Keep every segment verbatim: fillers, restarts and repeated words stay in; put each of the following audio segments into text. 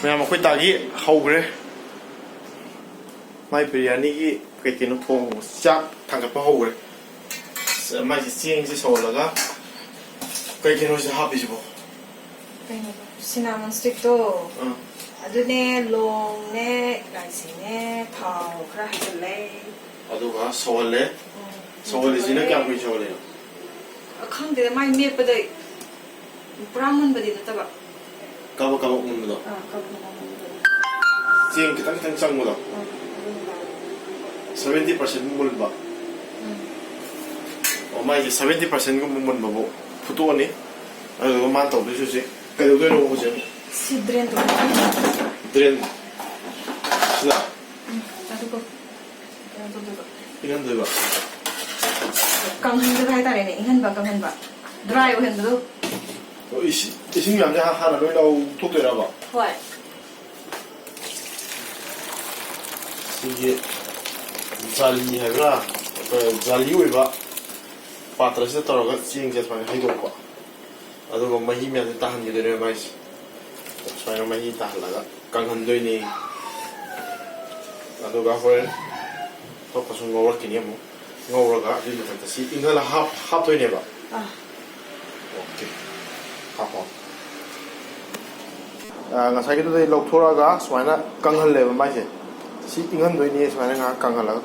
ꯃꯌꯥꯝ, ꯑꯩꯈꯣꯏ ꯇꯥꯒꯤ ꯍꯧꯈ꯭ꯔꯦ꯫ ꯃꯥꯏ ꯕꯤꯔꯌꯥꯅꯤꯒꯤ ꯀꯩ ꯀꯩꯅꯣ ꯊꯣꯡ, ꯆꯥꯛ ꯊꯥꯡꯒꯠꯄ ꯍꯧꯈ꯭ꯔꯦ꯫ ꯁ-, ꯃꯥꯏꯁꯦ ꯆꯦꯡꯁꯦ ꯁꯧꯍꯜꯂꯒ ꯀꯩ ꯀꯩꯅꯣꯁꯦ ꯍꯥꯞꯄꯤꯁꯤꯕꯣ? ꯀꯩꯅꯣꯗꯣ, cinnamon stickꯇꯣ꯫ ꯑꯥ꯫ ꯑꯗꯨꯅꯦ, ꯂꯣꯡꯅꯦ, ꯏꯂꯥꯏꯆꯤꯅꯦ, ꯊꯥꯎ ꯈꯔ ꯍꯩꯖꯤꯜꯂꯦ꯫ ꯑꯗꯨꯒ ꯁꯧꯍꯜꯂꯦ꯫ ꯎꯝ꯫ ꯁꯧꯍꯜꯂꯤꯁꯤꯅ ꯀꯌꯥꯝ ꯀꯨꯏꯅ ꯁꯧꯍꯜꯂꯤꯅꯣ? ꯈꯪꯗꯦꯗ, ꯃꯥꯏ ꯃꯦꯠꯄꯗ ꯄꯨꯔꯥ ꯃꯨꯟꯕꯗꯤ ꯅꯠꯇꯕ꯫ ꯀꯥꯕꯛ ꯀꯥꯕꯛ ꯃꯨꯟꯕꯗꯣ? ꯑꯥ, ꯀꯥꯕꯛ ꯀꯥꯕꯛ ꯃꯨꯟꯕꯗꯣ꯫ ꯆꯦꯡ ꯈꯤꯇꯪ ꯈꯤꯇꯪ ꯆꯪꯕꯗꯣ? ꯑꯥ, ꯑꯗꯨꯝꯕ꯫ Seventy percent ꯃꯨꯟꯕ? ꯎꯝ꯫ ꯑꯣ, ꯃꯥꯏꯁꯦ seventy percentꯒꯨꯝꯕ ꯃꯨꯟꯕꯕꯨ ꯐꯨꯠꯇꯣꯛꯑꯅꯤ꯫ ꯑꯗꯨꯗꯨꯒ ꯃꯥꯅ ꯇꯧꯗꯣꯏꯁꯦ ꯍꯧꯖꯤꯛ ꯀꯩꯗꯧꯗꯣꯏꯅꯣ ꯍꯧꯖꯤꯛ? ꯁꯤ drain ꯇꯧꯗꯣꯏꯅꯤ꯫ Drain꯫ ꯁꯤꯗ? ꯎꯝ, ꯑꯗꯨꯒ ꯀꯩꯅꯣ ꯇꯧꯗꯣꯏꯕ꯫ ꯏꯪꯍꯟꯗꯣꯏꯕ? ꯀꯪꯍꯟꯗꯣꯏꯕ ꯍꯥꯏꯇꯥꯔꯦꯅꯦ, ꯏꯪꯍꯟꯕ, ꯀꯪꯍꯟꯕ꯫ Dry ꯑꯣꯏꯍꯟꯕꯗꯣ꯫ ꯑꯣ, ꯏꯁꯤ-, ꯏꯁꯤꯡ ꯃꯌꯥꯝꯁꯦ ꯍꯥ-, ꯍꯥꯟꯅ ꯂꯣꯏ ꯂꯧꯊꯣꯛꯇꯣꯏꯔꯕ? ꯍꯣꯏ꯫ ꯁꯤꯒꯤ ꯖꯥꯂꯤ ꯍꯥꯏꯕ꯭ꯔꯥ? ꯑꯩꯈꯣꯏ ꯖꯥꯂꯤ ꯑꯣꯏꯕ ꯄꯥꯇ꯭ꯔꯁꯤꯗ ꯇꯧꯔꯒ ꯆꯦꯡꯁꯦ ꯁꯨꯃꯥꯏꯅ ꯍꯩꯗꯣꯛꯄ꯫ ꯑꯗꯨꯒ ꯃꯍꯤ ꯃꯌꯥꯝꯁꯦ ꯇꯥꯍꯟꯈꯤꯗꯣꯏꯅꯦꯕ ꯃꯥꯏꯁꯦ꯫ ꯁꯨꯃꯥꯏꯅ ꯃꯍꯤ ꯇꯥꯍꯜꯂꯒ ꯀꯪꯍꯟꯗꯣꯏꯅꯤ꯫ ꯑꯗꯨꯒ ꯍꯣꯔꯦꯟ ꯑꯇꯣꯞꯄꯁꯨ ꯉꯧꯔꯛꯈꯤꯅꯤ ꯑꯃꯨꯛ꯫ ꯉꯧꯔꯒ ꯑꯗꯨꯒꯤ ꯃꯊꯛꯇ ꯁꯤ ꯏꯪꯍꯜꯂ ꯍꯥꯞ-, ꯍꯥꯞꯇꯣꯏꯅꯦꯕ꯫ ꯑꯥ꯫ ꯑꯣꯀꯦ꯫ ꯍꯥꯞꯄꯣ꯫ ꯑꯥ, ꯉꯁꯥꯏꯒꯤꯗꯨꯗꯩ ꯂꯧꯊꯣꯔꯛꯑꯒ ꯁꯨꯃꯥꯏꯅ ꯀꯪꯍꯜꯂꯦꯕ ꯃꯥꯏꯁꯦ꯫ ꯁꯤ ꯏꯪꯍꯟꯗꯣꯏꯅꯦ ꯁꯨꯃꯥꯏꯅ ꯉꯥꯏꯍꯥꯛ ꯀꯪꯍꯜꯂꯒ꯫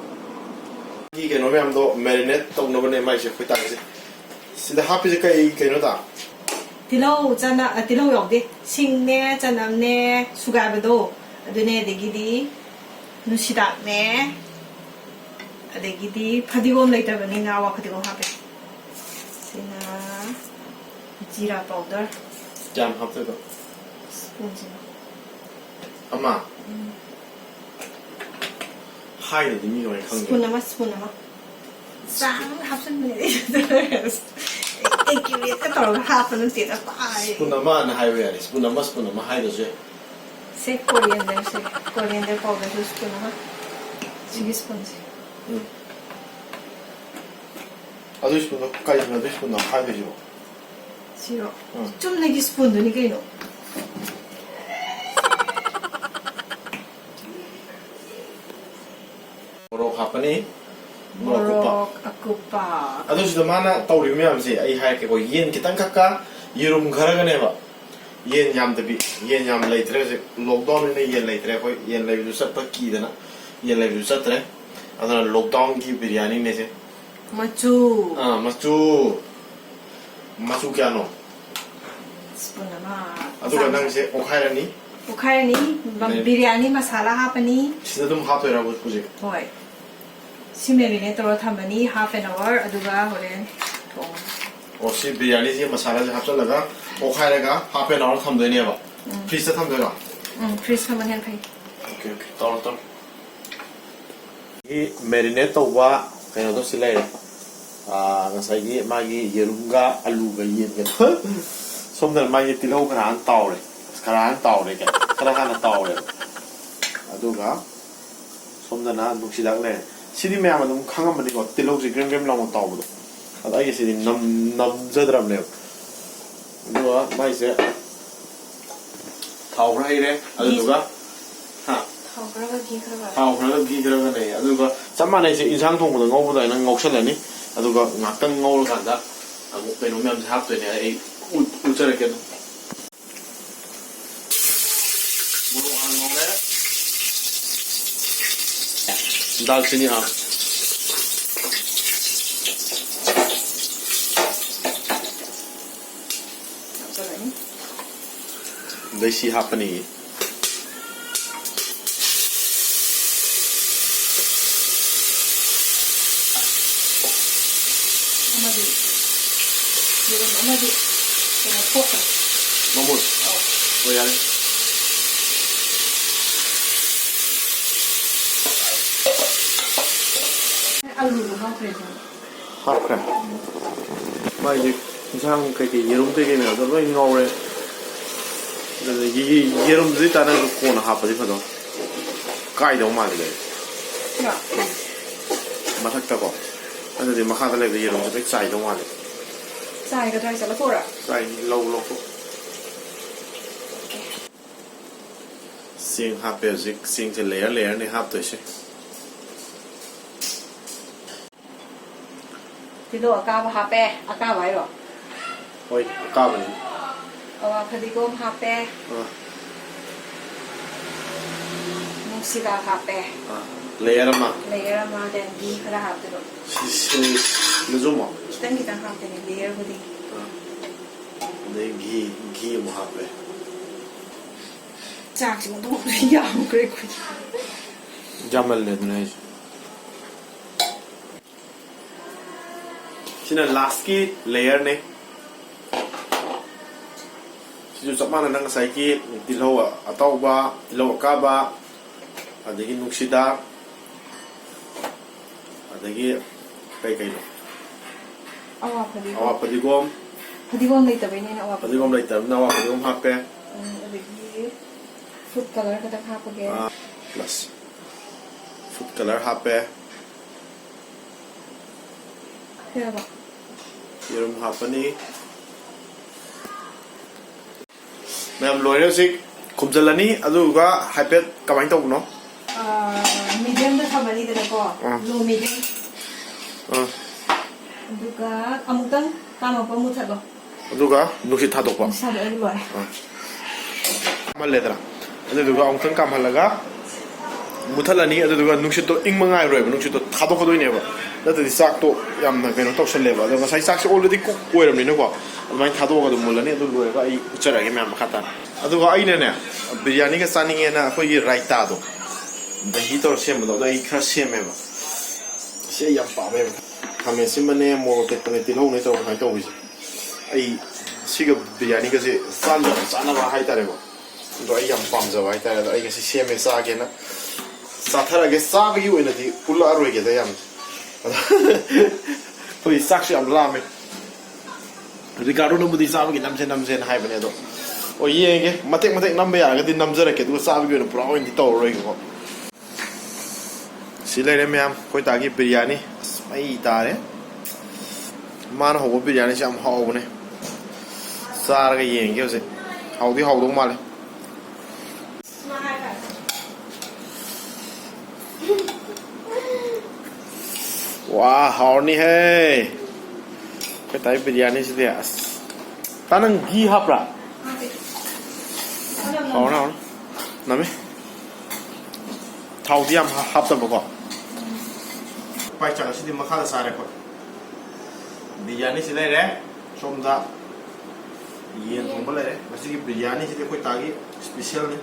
ꯁꯤ ꯀꯩꯅꯣ ꯃꯌꯥꯝꯗꯣ marinate ꯇꯧꯅꯕꯅꯦ ꯃꯥꯏꯁꯦ ꯑꯩꯈꯣꯏ ꯇꯥꯛꯏꯁꯦ꯫ ꯁꯤꯗ ꯍꯥꯞꯄꯤꯁꯦ ꯀꯩ ꯀꯩꯅꯣ ꯇꯥ? ꯇꯤꯜꯍꯧ, ꯆꯅ-, ꯑ, ꯇꯤꯜꯍꯧ ꯌꯥꯎꯗꯦ꯫ ꯁꯤꯡꯅꯦ, ꯆꯅꯝꯅꯦ, ꯁꯨꯒꯥꯏꯕꯗꯣ, ꯑꯗꯨꯅꯦ, ꯑꯗꯒꯤꯗꯤ ꯅꯨꯡꯁꯤꯗꯥꯛꯅꯦ, ꯑꯗꯒꯤꯗꯤ ꯐꯗꯤꯒꯣꯝ ꯂꯩꯇꯕꯅꯤꯅ ꯑꯋꯥ ꯐꯗꯤꯒꯣꯝ ꯍꯥꯞꯄꯦ꯫ ꯁꯤꯅ ꯖꯤꯔꯥ powder꯫ ꯀꯌꯥꯝ ꯍꯥꯞꯇꯣꯏꯕ? Spoonꯁꯤꯃ꯫ ꯑꯃ? ꯎꯝ꯫ ꯍꯥꯏꯗ꯭ꯔꯗꯤ ꯃꯤ ꯂꯣꯏꯅ ꯈꯪꯗꯦ꯫ Spoon ꯑꯃ, spoon ꯑꯃ꯫ ꯆꯥꯡ ꯍꯥꯞꯆꯤꯟꯕꯅꯦ꯫ Accurateꯀ ꯇꯧꯔꯒ ꯍꯥꯞꯄ ꯅꯠꯇꯦꯗ, ꯄꯥꯏ꯫ Spoon ꯑꯃꯅ ꯍꯥꯏꯕ ꯌꯥꯔꯦ꯫ Spoon ꯑꯃ, spoon ꯑꯃ ꯍꯥꯏꯗ꯭ꯔꯁꯨ ꯌꯥꯏ꯫ ꯁꯦ, corianderꯁꯦ, coriander powderꯁꯨ spoon ꯑꯃ꯫ ꯁꯤꯒꯤ spoonꯁꯦ꯫ ꯎꯝ꯫ ꯑꯗꯨꯏ spoonꯗꯣ ꯀꯔꯤꯒꯤꯅꯣ ꯑꯗꯨꯏ spoonꯗꯣ ꯍꯥꯏꯗꯣꯏꯁꯤꯕꯣ? ꯁꯤꯔꯣ? ꯎꯝ꯫ ꯆꯨꯝꯅꯒꯤ spoonꯗꯨꯅꯤ ꯀꯩꯅꯣ꯫ ꯍꯥꯞꯄꯅꯤ꯫ ꯃꯣꯔꯣꯛ ꯑꯀꯨꯞꯄ꯫ ꯃꯣꯔꯣꯛ ꯑꯀꯨꯞꯄ꯫ ꯑꯗꯨꯁꯤꯗ ꯃꯥꯅ ꯇꯧꯔꯤꯕ ꯃꯌꯥꯝꯁꯦ ꯑꯩ ꯍꯥꯏꯔꯛꯀꯦꯀꯣ, ꯌꯦꯟ ꯈꯤꯇꯪ ꯈꯛꯀ ꯌꯦꯔꯨꯝ ꯈꯔꯒꯅꯦꯕ꯫ ꯌꯦꯟ ꯌꯥꯝꯗꯕꯤ, ꯌꯦꯟ ꯌꯥꯝ ꯂꯩꯇ꯭ꯔꯦ ꯍꯧꯖꯤꯛ꯫ ꯂꯣꯛꯗꯥꯎꯟꯅꯤꯅ ꯌꯦꯟ ꯂꯩꯇ꯭ꯔꯦ ꯑꯩꯈꯣꯏ꯫ ꯌꯦꯟ ꯂꯩꯕꯁꯨ ꯆꯠꯄ ꯀꯤꯗꯅ ꯌꯦꯟ ꯂꯩꯕꯁꯨ ꯆꯠꯇ꯭ꯔꯦ꯫ ꯑꯗꯨꯅ ꯂꯣꯛꯗꯥꯎꯟꯒꯤ ꯕꯤꯔꯌꯥꯅꯤꯅꯦꯁꯦ꯫ ꯃꯆꯨ꯫ ꯑꯥ, ꯃꯆꯨ꯫ ꯃꯆꯨ ꯀꯌꯥꯅꯣ? ꯁ꯭ꯄꯨꯟ ꯑꯃ꯫ ꯑꯗꯨꯒ ꯆꯥꯡ ꯅꯪꯁꯦ ꯑꯣꯠꯈꯥꯏꯔꯅꯤ꯫ ꯑꯣꯠꯈꯥꯏꯔꯅꯤ꯫ ꯕ-, ꯅꯦ꯫ ꯕꯤꯔꯌꯥꯅꯤ ꯃꯁꯥꯂꯥ ꯍꯥꯞꯄꯅꯤ꯫ ꯁꯤꯗ ꯑꯗꯨꯝ ꯍꯥꯞꯇꯣꯏꯔꯕ ꯍꯧꯖꯤꯛ? ꯍꯣꯏ꯫ ꯁꯤ marinate ꯇꯧꯔ ꯊꯝꯃꯅꯤ half an hour, ꯑꯗꯨꯒ ꯍꯣꯔꯦꯟ ꯊꯣꯡꯉꯅꯤ꯫ ꯑꯣ, ꯁꯤ ꯕꯤꯔꯌꯥꯅꯤꯁꯦ ꯃꯁꯥꯂꯥꯁꯦ ꯍꯥꯞꯆꯜꯂꯒ ꯑꯣꯠꯈꯥꯏꯔꯒ half an hour ꯊꯝꯗꯣꯏꯅꯦꯕ? Um. Fridge ꯇ ꯊꯝꯗꯣꯏꯔꯣ? ꯎꯝ, fridge ꯊꯝꯕꯅ ꯍꯦꯟꯅ ꯐꯩ꯫ Okay, okay. ꯇꯧꯔꯣ, ꯇꯧꯔꯣ꯫ ꯒꯤ marinate ꯇꯧꯕ ꯀꯩꯅꯣꯗꯣ ꯁꯤ ꯂꯩꯔꯦ꯫ ꯑꯥ, ꯉꯁꯥꯏꯒꯤ ꯃꯥꯒꯤ ꯌꯦꯔꯨꯝꯒ ꯑꯂꯨꯒ ꯌꯦꯟꯒ꯫ ꯁꯣꯝꯗꯅ ꯃꯥꯒꯤ ꯇꯤꯜꯍꯧ ꯈꯔ ꯍꯥꯟꯅ ꯇꯥꯎꯔꯦ꯫ ꯈꯔ ꯍꯥꯟꯅ ꯇꯥꯎꯔꯦ ꯀꯩꯅꯣ? ꯈꯔ ꯍꯥꯟꯅ ꯇꯥꯎꯔꯦꯕ꯫ ꯑꯗꯨꯒ ꯁꯣꯝꯗꯅ ꯅꯨꯡꯁꯤꯗꯥꯛ ꯂꯩꯔꯦ꯫ ꯁꯤꯗꯤ ꯃꯌꯥꯝ ꯑꯗꯨꯝ ꯈꯪꯉꯝꯃꯅꯤꯀꯣ, ꯇꯤꯜꯍꯧꯁꯦ ꯒ꯭ꯔꯦꯝ ꯒ꯭ꯔꯦꯝ ꯂꯥꯎꯅ ꯇꯥꯎꯕꯗꯣ꯫ ꯑꯗꯣ ꯑꯩꯒꯤꯁꯤꯗꯤ ꯅꯝ-, ꯅꯝꯖꯗ꯭ꯔꯕꯅꯦꯕ꯫ ꯑꯗꯨꯒ ꯃꯥꯏꯁꯦ ꯊꯥꯎ ꯈꯔ ꯍꯩꯔꯦ, ꯑꯗꯨꯗꯨꯒ, ꯍꯥ? ꯊꯥꯎ ꯈꯔꯒ ꯘꯤ ꯈꯔꯒ꯫ ꯊꯥꯎ ꯈꯔꯒ ꯘꯤ ꯈꯔꯒ ꯂꯩ꯫ ꯑꯗꯨꯒ ꯆꯞ ꯃꯥꯟꯅꯩꯁꯦ, ꯏꯟꯁꯥꯡ ꯊꯣꯡꯕꯗ ꯉꯧꯕ ꯑꯗꯨꯃꯥꯏꯅ ꯉꯧꯁꯜꯂꯅꯤ꯫ ꯑꯗꯨꯒ ꯉꯥꯛꯇꯪ ꯉꯧꯔꯀꯥꯟꯗ ꯑꯃꯨꯛ ꯀꯩꯅꯣ ꯃꯌꯥꯝꯁꯦ ꯍꯥꯞꯇꯣꯏꯅꯦ, ꯑꯩ ꯎꯠ-, ꯎꯠꯆꯔꯛꯀꯦ ꯑꯗꯨꯝ꯫ ꯃꯣꯔꯣꯛ ꯍꯥꯟꯅ ꯉꯧꯔꯦ꯫ ꯗꯥꯜꯆꯤꯅꯤ, ꯑꯥ꯫ ꯍꯥꯞꯆꯜꯂꯅꯤ꯫ ꯑꯗꯩ ꯁꯤ ꯍꯥꯞꯄꯅꯤ꯫ ꯑꯃꯗꯤ ꯌꯦꯔꯨꯝ ꯑꯃꯗꯤ ꯀꯩꯅꯣ ꯊꯣꯛꯈ꯭ꯔꯦ꯫ ꯃꯃꯨꯠ? ꯑꯧ꯫ ꯑꯣ, ꯌꯥꯔꯦ꯫ ꯑꯂꯨꯗꯣ ꯍꯥꯞꯈ꯭ꯔꯦ ꯁꯤꯗ꯫ ꯍꯥꯞꯈ꯭ꯔꯦ꯫ ꯃꯥꯏꯁꯦ ꯏꯟꯁꯥꯡ ꯀꯩꯀꯩ, ꯌꯦꯔꯨꯝ ꯀꯩꯀꯩ ꯃꯌꯥꯝꯗꯣ ꯂꯣꯏ ꯉꯧꯔꯦ꯫ ꯑꯗꯨꯗꯒꯤ ꯌꯦꯔꯨꯝꯗꯨꯗꯤ ꯇꯥꯔꯁꯨ ꯀꯣꯟꯅ ꯍꯥꯞꯄꯗꯤ ꯐꯗꯧ꯫ ꯀꯥꯏꯗꯧ ꯃꯥꯜꯂꯦ꯫ ꯁꯤꯔꯣ? ꯃꯊꯛꯇꯀꯣ꯫ ꯑꯗꯨꯗꯤ ꯃꯈꯥꯗ ꯂꯩꯕ ꯌꯦꯔꯨꯝꯁꯦ ꯂꯣꯏ ꯆꯥꯏꯗꯧ ꯃꯥꯜꯂꯦ꯫ ꯆꯥꯏꯒꯗ꯭ꯔꯥ ꯍꯥꯏꯁꯦ? ꯂꯧꯊꯣꯛꯎꯔꯥ? ꯆꯥꯏ, ꯂꯧ, ꯂꯧꯊꯣꯛ꯫ ꯆꯦꯡ ꯍꯥꯞꯄꯦ ꯍꯧꯖꯤꯛ꯫ ꯆꯦꯡꯁꯦ layer layerꯅꯤ ꯍꯥꯞꯇꯣꯏꯁꯦ꯫ ꯑꯗꯣ ꯑꯀꯥꯕ ꯍꯥꯞꯄꯦ꯫ ꯑꯀꯥꯕ ꯍꯥꯏꯔꯣ? ꯍꯣꯏ, ꯑꯀꯥꯕꯅꯤ꯫ ꯑꯋꯥ ꯐꯗꯤꯒꯣꯝ ꯍꯥꯞꯄꯦ꯫ ꯑꯥ꯫ ꯅꯨꯡꯁꯤꯗꯥꯛ ꯍꯥꯞꯄꯦ꯫ ꯑꯥ꯫ Layer ꯑꯃ꯫ Layer ꯑꯃ, then ꯘꯤ ꯈꯔ ꯍꯥꯞꯇꯣꯏꯕ꯫ ꯁꯤ, ꯁꯤ, ꯁꯤꯗꯁꯨ ꯑꯃꯨꯛ? ꯈꯤꯇꯪ ꯈꯤꯇꯪ ꯍꯥꯞꯇꯣꯏꯅꯦ, layer ꯈꯨꯗꯤꯡꯒꯤ꯫ ꯑꯥ꯫ ꯑꯗꯩ ꯘꯤ, ꯘꯤ ꯑꯃꯨꯛ ꯍꯥꯞꯄꯦ꯫ ꯆꯥꯛꯁꯤ ꯑꯣꯟꯊꯣꯛꯅ ꯌꯥꯝꯈ꯭ꯔꯦ ꯑꯩꯈꯣꯏꯒꯤ꯫ ꯌꯥꯝꯃꯜꯂꯦ ꯑꯗꯨꯅꯦ ꯍꯥꯏꯁꯦ꯫ ꯁꯤꯅ last ꯀꯤ layer ꯅꯦ꯫ ꯁꯤꯁꯨ ꯆꯞ ꯃꯥꯟꯅꯅ ꯉꯁꯥꯏꯒꯤ ꯇꯤꯜꯍꯧ ꯑꯇꯥꯎꯕ, ꯇꯤꯜꯍꯧ ꯑꯀꯥꯕ, ꯑꯗꯒꯤ ꯅꯨꯡꯁꯤꯗꯥꯛ, ꯑꯗꯒꯤ ꯀꯩ ꯀꯩꯅꯣ? ꯑꯋꯥ ꯐꯗꯤꯒꯣꯝ꯫ ꯑꯋꯥ ꯐꯗꯤꯒꯣꯝ꯫ ꯐꯗꯤꯒꯣꯝ ꯂꯩꯇꯕꯩꯅꯦ ꯑꯩꯅ ꯑꯋꯥ ꯐꯗꯤꯒꯣꯝ ꯐꯗꯤꯒꯣꯝ ꯂꯩꯇꯕꯅꯤꯅ ꯑꯋꯥ ꯐꯗꯤꯒꯣꯝ ꯍꯥꯞꯄꯦ꯫ ꯎꯝ, ꯑꯗꯒꯤ food colour ꯈꯛꯇꯪ ꯍꯥꯞꯄꯒꯦ꯫ ꯑꯥ, plus food colour ꯍꯥꯞꯄꯦ꯫ ꯌꯥꯔꯕꯣ? ꯌꯦꯔꯨꯝ ꯍꯥꯞꯄꯅꯤ꯫ ꯃꯌꯥꯝ ꯂꯣꯏꯔꯦ ꯍꯧꯖꯤꯛ꯫ ꯈꯨꯝꯖꯤꯜꯂꯅꯤ, ꯑꯗꯨꯗꯨꯒ ꯍꯥꯏꯐꯦꯠ ꯀꯃꯥꯏꯅ ꯇꯧꯕꯅꯣ? ꯑꯥ, medium ꯗ ꯊꯝꯃꯅꯤꯗꯅꯀꯣ꯫ ꯑꯥ꯫ Low medium꯫ ꯑꯥ꯫ ꯑꯗꯨꯒ ꯑꯃꯨꯛꯇꯪ ꯀꯥꯝꯃꯛꯄ ꯃꯨꯊꯠꯂꯣ꯫ ꯑꯗꯨꯒ ꯅꯨꯡꯁꯤꯠ ꯊꯥꯗꯣꯛꯄ꯫ ꯅꯨꯡꯁꯤꯠ ꯊꯥꯗꯣꯛꯑꯗꯤ ꯂꯣꯏꯔꯦ꯫ ꯑꯥ꯫ ꯀꯥꯝꯍꯜꯂꯦꯗꯅ, ꯑꯗꯨꯗꯨꯒ ꯑꯃꯨꯛꯇꯪ ꯀꯥꯝꯍꯜꯂꯒ ꯃꯨꯊꯠꯂꯅꯤ꯫ ꯑꯗꯨꯗꯨꯒ ꯅꯨꯡꯁꯤꯠꯇꯣ ꯏꯪꯕ ꯉꯥꯏꯔꯣꯏꯕ, ꯅꯨꯡꯁꯤꯠꯇꯣ ꯊꯥꯗꯣꯛꯀꯗꯣꯏꯅꯦꯕ, ꯅꯠꯇ꯭ꯔꯗꯤ ꯆꯥꯛꯇꯣ ꯌꯥꯝꯅ ꯀꯩꯅꯣ ꯇꯧꯁꯜꯂꯦꯕ꯫ ꯑꯗꯣ ꯉꯁꯥꯏ ꯆꯥꯛꯁꯦ already cook ꯑꯣꯏꯔꯕꯅꯤꯅꯀꯣ, ꯑꯗꯨꯃꯥꯏꯅ ꯊꯥꯗꯣꯛꯑꯒ ꯑꯗꯨꯝ ꯃꯨꯜꯂꯅꯤ꯫ ꯑꯗꯨ ꯂꯣꯏꯔꯒ ꯑꯩ ꯎꯠꯆꯔꯛꯑꯒꯦ ꯃꯌꯥꯝ ꯃꯈꯥ ꯇꯥꯅ꯫ ꯑꯗꯨꯒ ꯑꯩꯅꯅꯦ, ꯕꯤꯔꯌꯥꯅꯤꯒ ꯆꯥꯅꯤꯡꯉꯦꯅ ꯑꯩꯈꯣꯏꯒꯤ ꯔꯥꯏꯇꯥꯗꯣ, ꯗꯍꯤ ꯇꯧꯔ ꯁꯦꯝꯕꯗꯣ, ꯑꯗꯣ ꯑꯩ ꯈꯔ ꯁꯦꯝꯃꯦꯕ꯫ ꯁꯤ ꯑꯩ ꯌꯥꯝ ꯄꯥꯝꯃꯦꯕ꯫ ꯈꯥꯃꯦꯟ ꯑꯁꯤꯟꯕꯅꯦ, ꯃꯣꯔꯣꯛ ꯑꯇꯦꯛꯄꯅꯦ, ꯇꯤꯜꯍꯧꯅꯦ ꯇꯧꯔꯒ ꯁꯨꯃꯥꯏꯅ ꯇꯧꯕꯁꯦ꯫ ꯑꯩ ꯁꯤꯒ ꯕꯤꯔꯌꯥꯅꯤꯒꯁꯦ ꯆꯥꯟꯅꯕ ꯆꯥꯟꯅꯕ ꯍꯥꯏꯇꯥꯔꯦꯀꯣ꯫ ꯑꯗꯣ ꯑꯩ ꯌꯥꯝ ꯄꯥꯝꯖꯕ ꯍꯥꯏꯇꯥꯔꯦ꯫ ꯑꯗꯣ ꯑꯩ ꯉꯁꯤ ꯁꯦꯝꯃꯦ, ꯆꯥꯒꯦꯅ ꯆꯥꯊꯔꯒꯦ꯫ ꯆꯥꯕꯒꯤ ꯑꯣꯏꯅꯗꯤ ꯎꯠꯂꯛꯑꯔꯣꯏꯒꯦꯗ ꯌꯥꯝ꯫ ꯑꯗꯣ ꯑꯩꯈꯣꯏ ꯆꯥꯛꯁꯨ ꯌꯥꯝ ꯂꯥꯝꯃꯦ꯫ ꯔꯤꯀꯥꯔꯗꯣꯅꯕꯨꯗꯤ ꯆꯥꯕꯒꯤ ꯅꯝꯁꯦ ꯅꯝꯁꯦꯅ ꯍꯥꯏꯕꯅꯦ, ꯑꯗꯣ ꯍꯣꯏ, ꯌꯦꯡꯒꯦ, ꯃꯇꯦꯛ ꯃꯇꯦꯛ ꯅꯝꯕ ꯌꯥꯔꯒꯗꯤ ꯅꯝꯖꯔꯛꯀꯦ, ꯑꯗꯨꯒ ꯆꯥꯕꯒꯤ ꯑꯣꯏꯅ ꯄꯨꯔꯥ ꯑꯣꯏꯅꯗꯤ ꯇꯧꯔꯔꯣꯏꯒꯦꯀꯣ꯫ ꯁꯤ ꯂꯩꯔꯦ ꯃꯌꯥꯝ, ꯑꯩꯈꯣꯏ ꯗꯥꯒꯤ ꯕꯤꯔꯌꯥꯅꯤ꯫ ꯑꯁ, ꯃꯩ ꯇꯥꯔꯦ꯫ ꯃꯥꯅ ꯍꯧꯕ ꯕꯤꯔꯌꯥꯅꯤꯁꯦ ꯌꯥꯝ ꯍꯥꯎꯕꯅꯦ꯫ ꯆꯥꯔꯒ ꯌꯦꯡꯒꯦ ꯍꯧꯖꯤꯛ꯫ ꯍꯥꯎꯗꯤ ꯍꯥꯎꯗꯧ ꯃꯥꯜꯂꯦ꯫ ꯋꯥ, ꯍꯥꯎꯔꯅꯤꯍꯦ꯫ ꯑꯩꯈꯣꯏ ꯇꯥꯏ ꯕꯤꯔꯌꯥꯅꯤꯁꯤꯗꯤ ꯑꯁ꯫ ꯇꯥ, ꯅꯪ ꯘꯤ ꯍꯥꯞꯄ꯭ꯔꯥ? ꯍꯥꯎꯔꯦ, ꯍꯥꯎꯔꯦ꯫ ꯅꯝꯃꯤ꯫ ꯊꯥꯎꯗꯤ ꯌꯥꯝ ꯍꯥ-, ꯍꯥꯞꯇꯕꯀꯣ꯫ ꯄꯥꯏ ꯆꯥꯛ ꯑꯁꯤꯗꯤ ꯃꯈꯥꯗ ꯆꯥꯔꯦ ꯑꯩꯈꯣꯏ꯫ ꯕꯤꯔꯌꯥꯅꯤꯁꯤ ꯂꯩꯔꯦ꯫ ꯁꯣꯝꯗ ꯌꯦꯟ ꯊꯣꯡꯕ ꯂꯩꯔꯦ꯫ ꯉꯁꯤꯒꯤ ꯕꯤꯔꯌꯥꯅꯤꯁꯤꯗꯤ ꯑꯩꯈꯣꯏ ꯇꯥꯒꯤ ꯏꯁꯄꯤꯁꯦꯜꯅꯤ꯫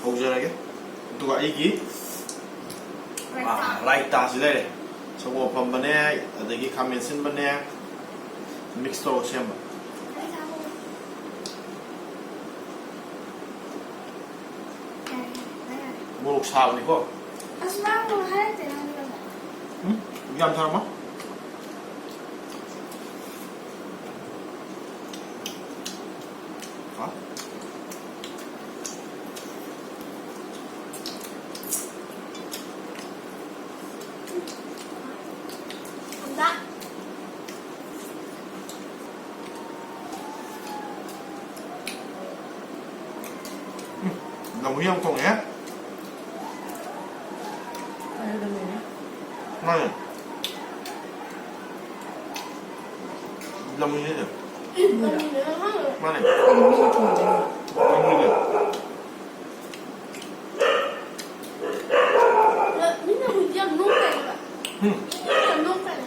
ꯍꯧꯖꯔꯒꯦ꯫ ꯑꯗꯨꯒ ꯑꯩꯒꯤ, ꯑꯥ, ꯔꯥꯏꯇꯥꯁꯤ ꯂꯩꯔꯦ꯫ ꯁꯪꯒꯣꯝ ꯑꯐꯝꯕꯅꯦ, ꯑꯗꯒꯤ ꯈꯥꯃꯦꯟ ꯑꯁꯤꯟꯕꯅꯦ, ꯃꯤꯛꯁ ꯇꯧꯔꯒ ꯁꯦꯝꯕ꯫ ꯃꯣꯔꯣꯛ ꯁꯥꯕꯅꯤꯀꯣ꯫ ꯑꯁ, ꯅꯪ ꯍꯥꯏꯔꯛꯇꯦ, ꯅꯪ ꯎꯝ? ꯌꯥꯝ ꯁꯥꯔꯝꯃꯣ꯫ ꯍꯥ? ꯑꯝꯇ꯫ ꯎꯝ, ꯂꯐꯨ ꯌꯥꯝ ꯊꯣꯡꯉꯦ꯫ ꯃꯥꯅꯦ꯫ ꯂꯐꯨꯁꯤꯅꯦ꯫ ꯃꯥꯅꯦ꯫ ꯂꯐꯨꯁꯦ꯫ ꯃꯤꯅ ꯍꯧꯖꯤꯛ ꯌꯥꯝ ꯅꯣꯛꯇꯥꯏꯅꯦ꯫ ꯎꯝ꯫ ꯃꯤꯅ ꯌꯥꯝ ꯅꯣꯛꯇꯥꯏꯅꯦ꯫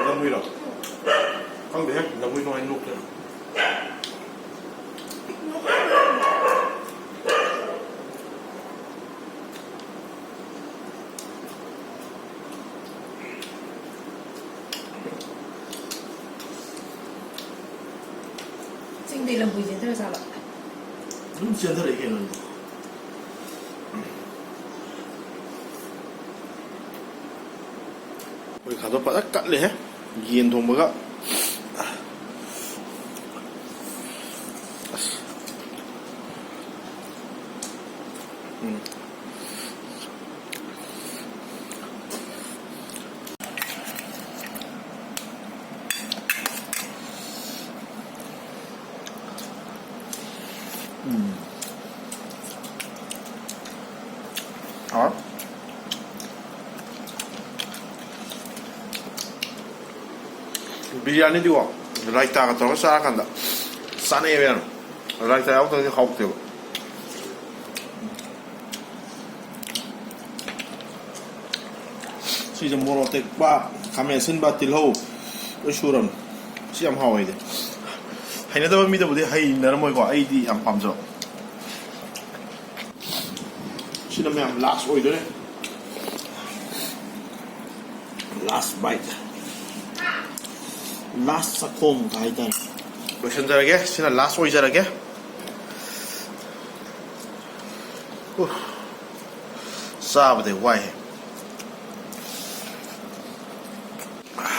ꯂꯐꯨꯏꯔꯣ? ꯈꯪꯗꯦꯍꯦ, ꯂꯐꯨꯏ ꯀꯃꯥꯏꯅ ꯅꯣꯛꯇꯣꯏꯅꯣ? ꯆꯤꯡꯗꯩ ꯂꯐꯨꯏ ꯆꯦꯟꯊꯔ ꯆꯥꯕ꯫ ꯑꯗꯨꯝ ꯆꯦꯟꯊꯔꯛꯏ ꯀꯩꯅꯣ꯫ ꯍꯣꯏ, ꯈꯥꯗꯣ ꯐꯖ ꯀꯠꯂꯦꯍꯦ, ꯌꯦꯟ ꯊꯣꯡꯕꯒ꯫ ꯑꯁ꯫ ꯎꯝ꯫ ꯎꯝ꯫ ꯍꯥꯎ꯫ ꯎꯝ, ꯕꯤꯔꯌꯥꯅꯤꯗꯤꯀꯣ ꯔꯥꯏꯇꯥꯒ ꯇꯧꯔꯒ ꯆꯥꯔꯀꯥꯟꯗ ꯆꯥꯅꯩꯌꯦꯕ ꯌꯥꯝꯅ꯫ ꯔꯥꯏꯇꯥ ꯌꯥꯎꯗ꯭ꯔꯗꯤ ꯍꯥꯎꯇꯦꯕ꯫ ꯁꯤꯁꯦ ꯃꯣꯔꯣꯛ ꯑꯇꯦꯛꯄ, ꯈꯥꯃꯦꯟ ꯑꯁꯤꯟꯕ, ꯇꯤꯜꯍꯧ ꯂꯣꯏ ꯁꯨꯔꯕꯅꯤ꯫ ꯁꯤ ꯌꯥꯝ ꯍꯥꯎꯋꯦ ꯑꯩꯗꯤ꯫ ꯍꯩꯅꯗꯕ ꯃꯤꯗꯕꯨꯗꯤ ꯍꯩꯅꯔꯝꯃꯣꯏꯀꯣ, ꯑꯩꯗꯤ ꯌꯥꯝ ꯄꯥꯝꯖꯕ꯫ ꯁꯤꯅ ꯃꯌꯥꯝ ꯂꯥꯁ ꯑꯣꯏꯗꯣꯏꯅꯦ꯫ ꯂꯥꯁ ꯕꯥꯏꯠ꯫ ꯂꯥꯁ ꯆꯥꯛꯈꯣꯝ ꯍꯥꯏꯇꯥꯔꯦ꯫ ꯂꯣꯏꯁꯤꯟꯖꯔꯒꯦ꯫ ꯁꯤꯅ ꯂꯥꯁ ꯑꯣꯏꯖꯔꯒꯦ꯫ ꯎꯐ꯫ ꯆꯥꯕꯗꯤ ꯋꯥꯏꯍꯦ꯫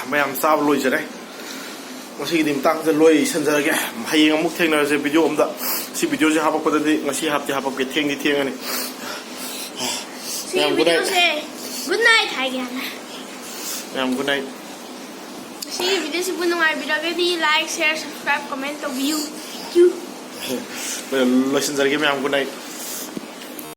ꯃꯌꯥꯝ ꯆꯥꯕ ꯂꯣꯏꯖꯔꯦ꯫ ꯉꯁꯤꯒꯤꯗꯤ ꯃꯇꯥꯡꯁꯤꯗ ꯂꯣꯏꯁꯤꯟꯖꯔꯒꯦ꯫ ꯍꯌꯦꯡ ꯑꯃꯨꯛ ꯊꯦꯡꯅꯔꯁꯦ ꯚꯤꯗꯤꯑꯣ ꯑꯝꯗ꯫ ꯁꯤ ꯚꯤꯗꯤꯑꯣꯁꯦ ꯍꯥꯄꯛꯄꯗꯗꯤ ꯉꯁꯤ ꯍꯥꯞꯇꯤ ꯍꯥꯄꯛꯀꯦ, ꯊꯦꯡꯗꯤ ꯊꯦꯡꯉꯅꯤ꯫ ꯁꯤꯒꯤ ꯃꯌꯥꯝ good night꯫ ꯚꯤꯗꯤꯑꯣꯁꯦ good night ꯍꯥꯏꯒꯦ ꯍꯥꯟꯅ꯫ ꯃꯌꯥꯝ good night꯫ ꯁꯤꯒꯤ ꯚꯤꯗꯤꯑꯣꯁꯤꯕꯨ ꯅꯨꯡꯉꯥꯏꯕꯤꯔꯒꯗꯤ like, share, subscribe, comment ꯇꯧꯕꯤꯌꯨ꯫ ꯂꯣꯏꯁꯤꯟꯖꯔꯒꯦ ꯃꯌꯥꯝ, good night꯫